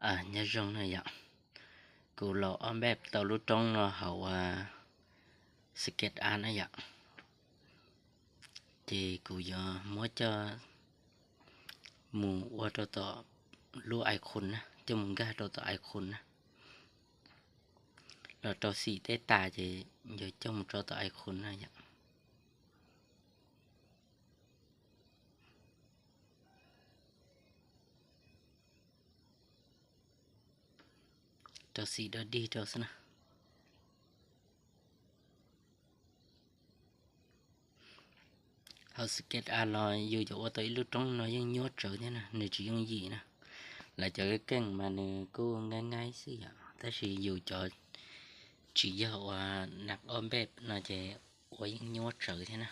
Nyob zoo na yom, kuv los ob npej tau lub roob no hauv Sketch App na yom, ces kuv yuav muab coj mus ua rau tom lub icon na, coj mus nkag rau tom icon na, los rau xim tej tas ces yuav coj mus rau tom icon na yom. Rau xim dog dig rau xwb na. Hauv Sketch App los yus yuav ua tau ib lub roob no yeej nyuaj tsawv thiab na, nws tsis yooj yim na. Lawv cov keej mas nws kuj nqaij nqaij xwb yom, tab sis yus cov tsis yog uas nab ob npej no ces ua yeej nyuaj tsawv thiab na.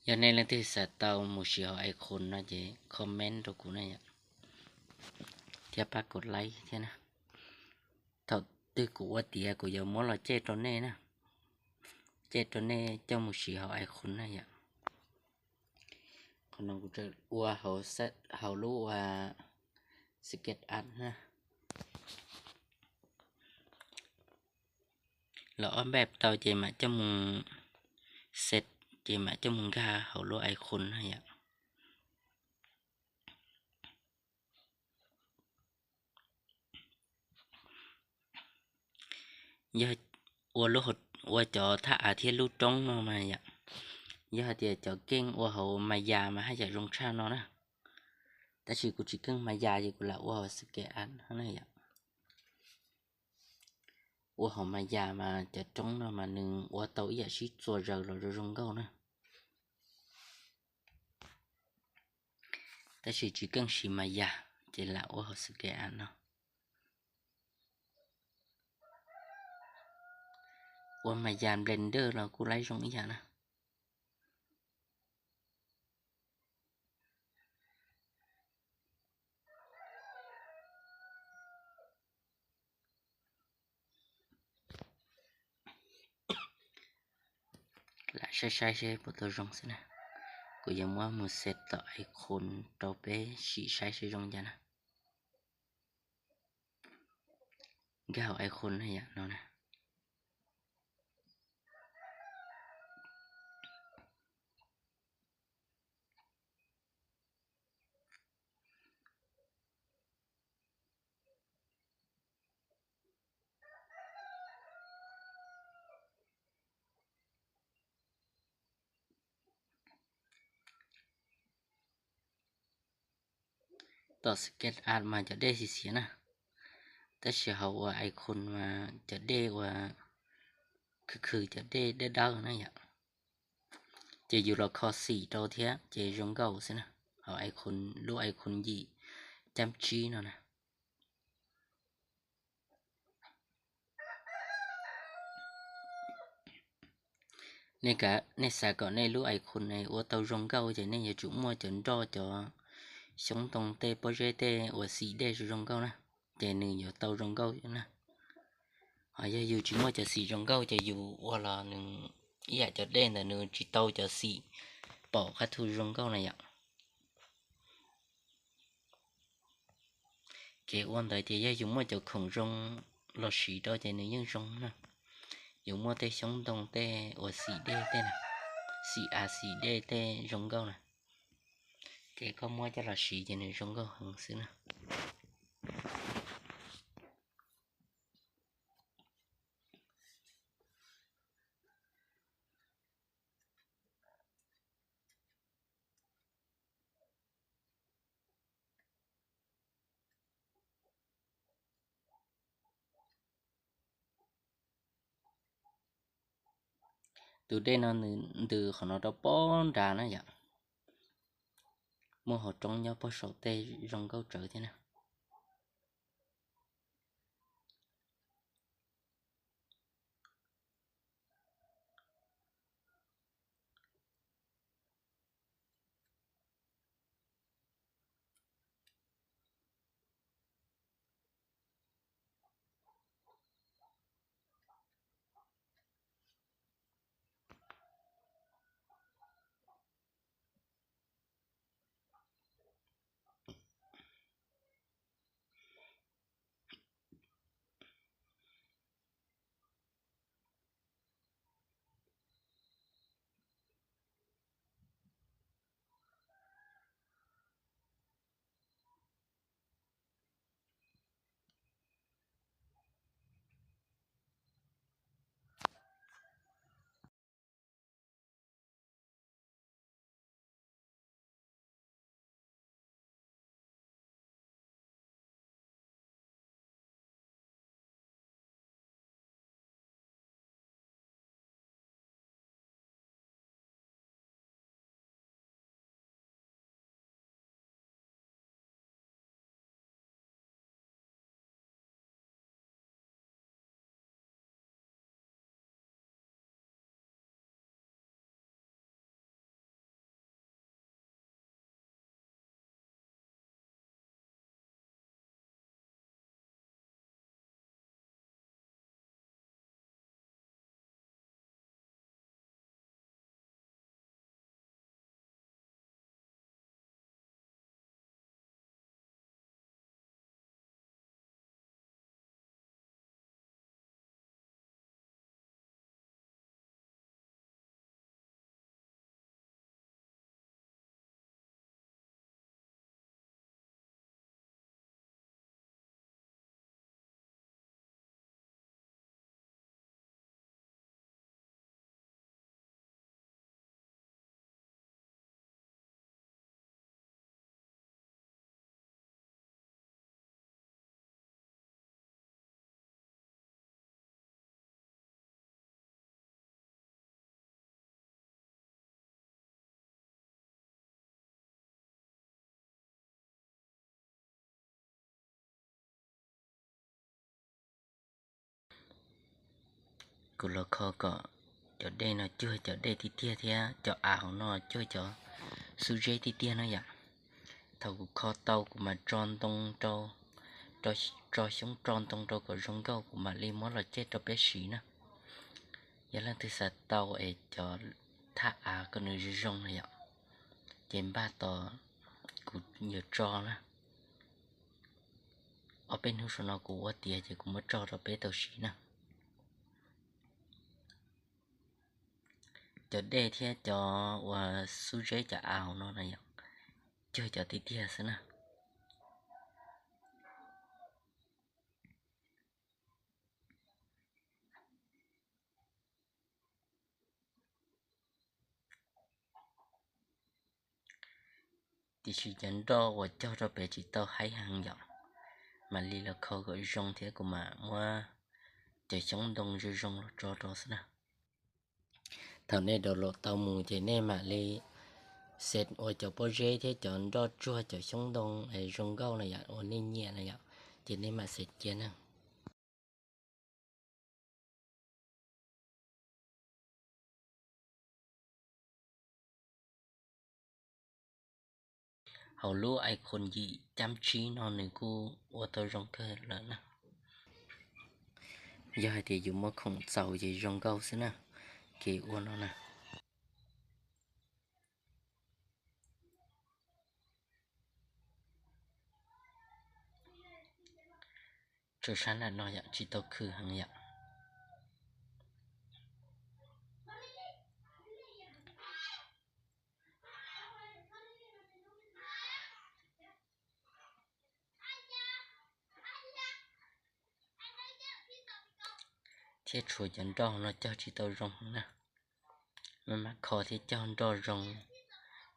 Yog nej leej twg xav tau mus siv hauv icon no ces comment rau kuv na yom, thiab pab kuv like thiab na. Thaum twg kuv ua tiav kuv yuav muab los coj rau nej na, coj rau nej coj mus siv hauv icon na yom. Qhov no kuv ua hauv lub ua Sketch App na. Los ob npej tau ces mam coj mus xet, ces mam coj mus nkag hauv lub icon na yom. Yog ua, ua cov thaj av thiab lub roob no mas yom, yog hais tias cov keej ua hauv Maya mas haj yam zoo tshaj no na. Tab sis kuv tsis keej Maya ces kuv lam ua hauv Sketch App na yom. Ua hauv Maya mas cov roob no mas nws ua tau ib yam sib txuas zaws los zoo zoo nkauj na. Tab sis tsis keej siv Maya ces lam ua hauv Sketch App no. Ua Maya Blender los kuj laib zoo ib yam na. Lam saib saib seb puas tau zoo xwb na. Kuv yuav muab mus xet tom icon rau peb sim saib seb zoo cas na. Nkag hauv icon na yom, no na. Tom Sketch App mas cov dej xiav xiav na, tab sis hauv ua icon mas cov dej ua khwv khwv, cov dej dawb dawb na yom. Ces yus los kho xim rau thiab ces zoo nkauj xwb na. Hauv icon, lub icon yim cab tsib no na. Nej xav kom nej lub icon ua tau zoo nkauj ces nej yuav tsum muaj cov nroj, cov xyoob ntoo, tej pob zeb, tej uas xim dej zoo zoo nkauj na, ces nws yuav tau zoo nkauj na. Ho yog yus tsis muaj cov xim zoo nkauj ces yus ua los nws ib yam cov dej ntawd nws tsis tau cov xim pom qab thu zoo nkauj na yom. Kev ua ntawd ces yog yus muaj cov khoom zoo los siv rau ces nws yeej zoo na. Yus muaj tej xyoob ntoo, tej uas xim dej, tej xim av xim dej tej zoo nkauj na, ces koj muab coj los siv ces nws zoo nkauj heev xwb na. Tus dej no nws ntws qhov no rau pob nrad na yom. Muaj hauv roob nyob pob saum tej zoo nkauj tsawv thiab na. Kuv los kho kom cov dej no cuag cov dej tiag tiag thiab cov av hauv no cuag cov xub zeb tiag tiag no yom. Thaum kuv kho tau kuv mam tso ntoo rau, tso xyoob tso ntoo rau kom zoo nkauj kuv mam li muab los ceg rau peb siv na. Yog leej twg xav tau es cov thaj av kom nws zoo zoo na yom, ces npaj tos kuv yuav tso na. Ob peb hnub saum no kuv ua tiav ces kuv muab tso rau peb tau siv na. Cov dej thiab cov uas xub zeb cov av hauv no na yom, cuag cov tiag tiag xwb na. Tiam sis cov nroj uas cog rau pem tsis tau haib heev yom, mam li los kho kom zoo thiab kuv mam muab cov xyoob ntoo zoo zoo los tso rau xwb na. Thaum nej download tau mus ces nej mam li xev ua cov pob zeb thiab cov nroj tsuag cov xyoob ntoo es zoo nkauj na yom, uas nej nyiam na yom, ces nej mam xev cia na. Hauv lub iClone yim cab tsib no nws kuj ua tau zoo kawg lawm na. Yog hais tias yus muaj khoom txaus ces zoo nkauj xwb na, kev ua no na. Tsuas sab nram no yom, tsis tau khw heev yom. Thiab tshuav cov nroj no cog tsis tau zoo na. Maj mam kho thiab cog nroj zoo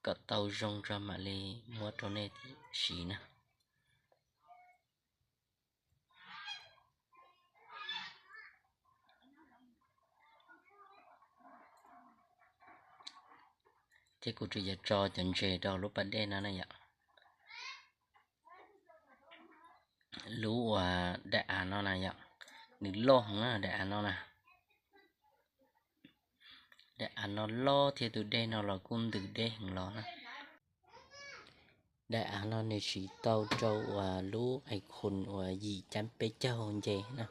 kom tau zoo tso mam li muab rau nej siv na. Thiab kuv tseem yuav tso cov ntses rau lub pas dej no na yom. Lub uas daim av no na yom, nws loj heev na daim av no na. Daim av no loj thiab tus dej no los kuj ntws deb heev los na. Daim av no nws siv tau rau uas lub iClone uas yim cab peb caug nce na.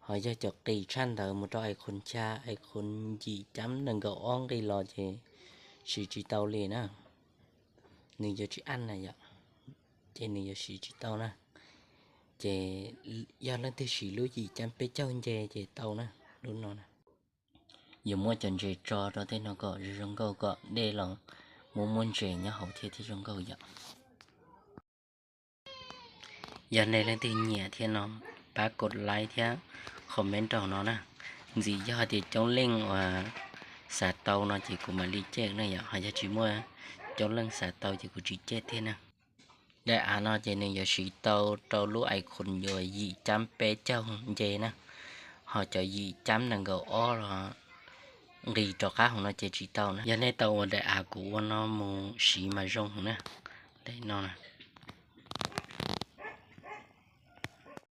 Ho yog cov qis tshaj ntawd mus rau iClone xya, iClone yim cab nees nkaum ob nqis los ces siv tsis tau li na. Nws yuav tsis aj na yom, ces nws yuav siv tsis tau na. Ces yog leej twg siv lub yim cab peb caug nce ces tau na, lub no na. Yuav muab cov ntses tso rau tej no kom zoo zoo nkauj kom dej los muaj muaj ntses nyob hauv thiab thiaj zoo nkauj yom. Yog nej leej twg nyiam thiab no pab kos like thiab comment rau no na. Ntxim yog hais tias coob leej uas xav tau no ces kuv mam li ceg na yom, ho yog tsis muaj coob leej xav tau ces kuv tsis ceg thiab na. Daim av no ces nws yuav siv tau rau lub iClone uas yim cab peb caug nce na, ho cov yim cab nees nkaum ob los nqis rov qab hauv no ces tsis tau na. Yog nej tau ua daim av kuv ua no mus siv mas zoo heev na. Daim no